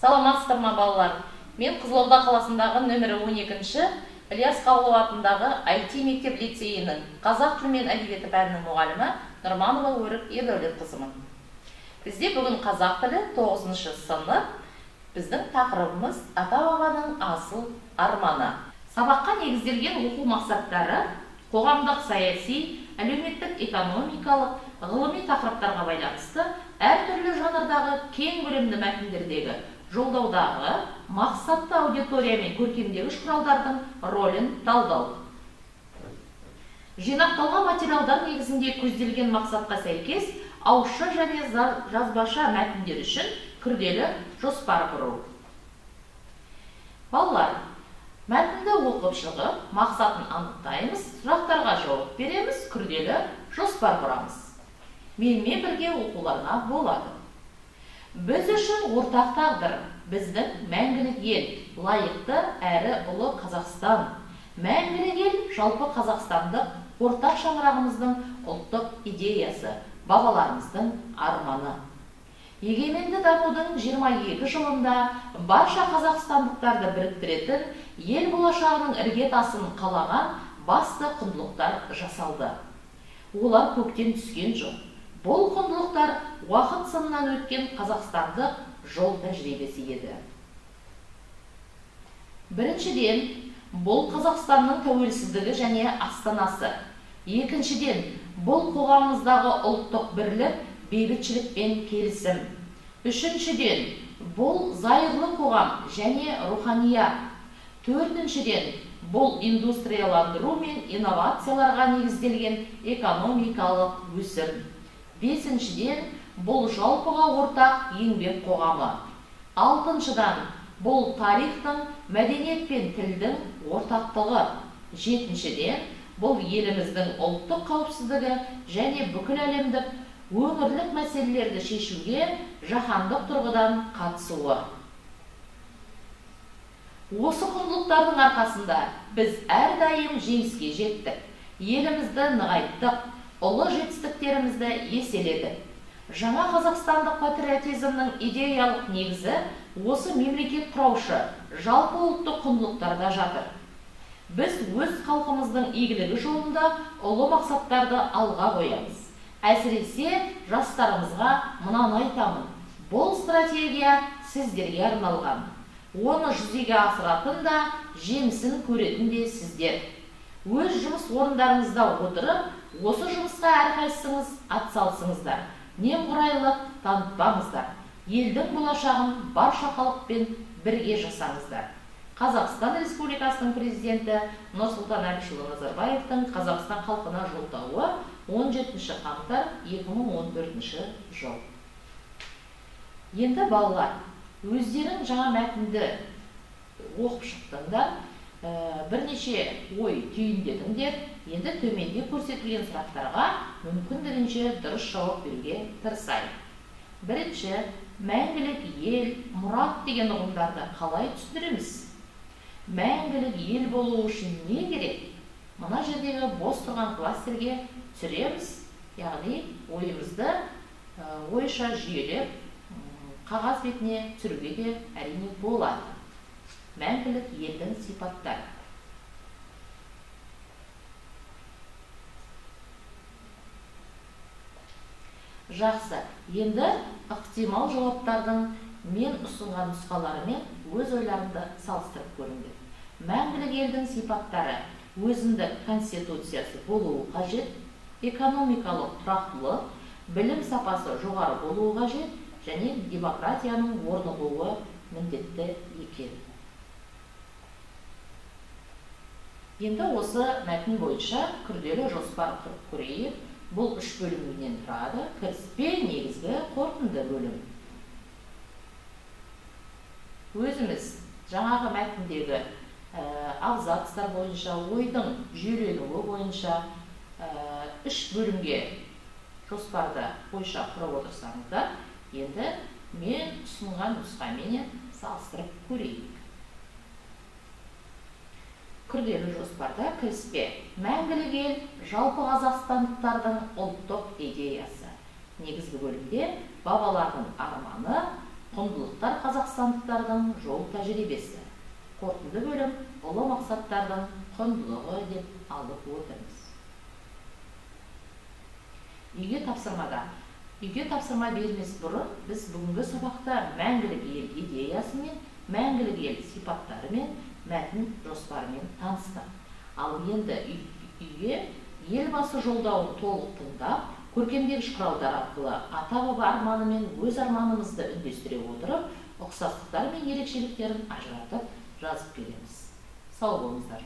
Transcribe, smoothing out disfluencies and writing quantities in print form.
Саламатсыздар ма, балалар? Мен Қызылорда қаласындағы нөмірі 12-ші Ілияс Қабылов атындағы IT мектеп лицейінің қазақ тілі мен әдебиеті пәнінің мұғалімі Нұрманова Өрік Ердәулетқызымын. Бізде бүгін қазақ тілі 9-шы сынып. Біздің тақырыбымыз ата-бабаның асыл арманы. Сабаққа негізделген оқу мақсаттары қоғамдық, саяси, әлеуметтік, экономикалық, ғылыми тақырыптарға байланысты әртүрлі жанрдағы кең көлемді мәтіндердегі жолдаудағы мақсатты аудитория мен көркемдегіш құралдардың рөлін талдау. Жинақталған материалдар негізінде көзделген мақсатқа сәйкес ауызша және жазбаша мәтіндер үшін күрделі жоспар құру. Балалар, мәтінді оқып шығып, мақсатын анықтаймыз, сұрақтарға жауап береміз, күрделі жоспар құрамыз. Менімен бірге оқуларына болады. Біз үшін ортақ тағдыр, біздің мәңгілік ел, лайықты әрі ұлы Қазақстан. Мәңгілік ел жалпы қазақстандық ортақ шаңырағымыздың ұлттық идеясы, бабаларымыздың арманы. Егеменді дамудың 22 жылында барша қазақстандықтарды біріктіретін ел болашағының іргетасын қалаған басты құндылықтар жасалды. Олар көктен түскен жоқ. Бұл құндылықтар уақыт сынынан өткен қазақстандық жол тәжірибесі еді. Біріншіден, бұл Қазақстанның тәуелсіздігі және астанасы. Екіншіден, бұл қоғамымыздағы ұлттық бірлік, бейбітшілік пен келісім. Үшіншіден, бұл зайырлы қоғам және руханият. Төртіншіден, бұл индустрияландыру мен инновацияларға негізделген экономикалық өсім. Бесіншіден, бұл жалпыға ортақ еңбек қоғамы. Алтыншыдан, бұл тарихтың, мәдениет пен тілдің ортақтығы. Жетіншіден, бұл еліміздің ұлттық қауіпсіздігі және бүкіл әлемдік өңірлік мәселелерді шешуге жаһандық тұрғыдан қатысуы. Осы құндылықтардың арқасында біз әрдайым жеңіске жеттік, елімізді нығайттық, ұлы жетістіктерімізді еселедік. Жаңа қазақстандық патриотизмнің идеялық негізі осы мемлекет құраушы жалпы ұлттық құндылықтарда жатыр. Біз өз халқымыздың игілігі жолында ұлы мақсаттарды алға қоямыз. Әсіресе жастарымызға мынаны айтамын. Бұл стратегия сіздерге арналған. Оны жүзеге асыратын да, жемісін көретін де сіздер. Өз жұмыс орындарыңызда отырып, осы жұмысқа әрқайсыңыз атсалысыңыздар. Немқұрайлық танытпаңыздар. Елдің болашағын барша халықпен бірге жасаңыздар. Қазақстан Республикасының президенті Нұрсұлтан Әбішұлы Назарбаевтың Қазақстан халқына жолдауы 17 қаңтар 2014 жыл. Енді балалар, өздерің жаңа мәтінді оқып шықтыңдар, бірнеше ой түйіндедіңдер. Енді төменде көрсетілген сұрақтарға мүмкіндігінше дұрыс жауап беруге тырысайық. Бірінші, мәңгілік ел, мұрат деген ұғымдарды қалай түсіндіреміз? Мәңгілік ел болу үшін не керек? Мына жердегі бос тұрған кластерге түсіреміз, яғни ойымызды ойша жүйелеп қағаз бетіне түсіруге де әрине болады. Мәңгілік елдің сипаттары. Жақсы, енді ықтимал жауаптардың мен ұсынған нұсқаларымен өз ойларыңды салыстырып көріңдер. Мәңгілік елдің сипаттары: өзіндік конституциясы болуы қажет, экономикалық тұрақтылық, білім сапасы жоғары болуы қажет және демократияның орнығуы міндетті екен. Енді осы мәтін бойынша күрделі жоспар құрып көрейік. Бұл үш бөлімнен тұрады: кіріспе, негізгі, қорытынды бөлім. Өзіміз жаңағы мәтіндегі абзацтар бойынша, ойдың жүйеленуі бойынша үш бөлімге жоспарды ойша құрып отырсаңыздар, енді мен ұсынған нұсқаменен салыстырып көрейік. Күрделі жоспарда кіріспе. Мәңгілік ел жалпы қазақстандықтардың ұлттық идеясы. Негізгі бөлімде бабалардың арманы, Құндылықтар қазақстандықтардың жол тәжірибесі. Қорытынды бөлім ұлы мақсаттардың құндылығы деп алып отырмыз. Үйге тапсырмада. Үйге тапсырма бермес бұрын біз бүгінгі сабақта мәңгілік ел идеясымен, мәңгілік ел сипаттарымен, мәтін жоспарымен таныстық. Ал енді үйге Елбасы жолдауын толық тыңдап, көркемдегіш құралдар арқылы ата-баба арманы мен өз арманымызды үндестіре отырып, ұқсастықтар мен ерекшеліктерін ажыратып жазып келеміз. Сау болыңыздар.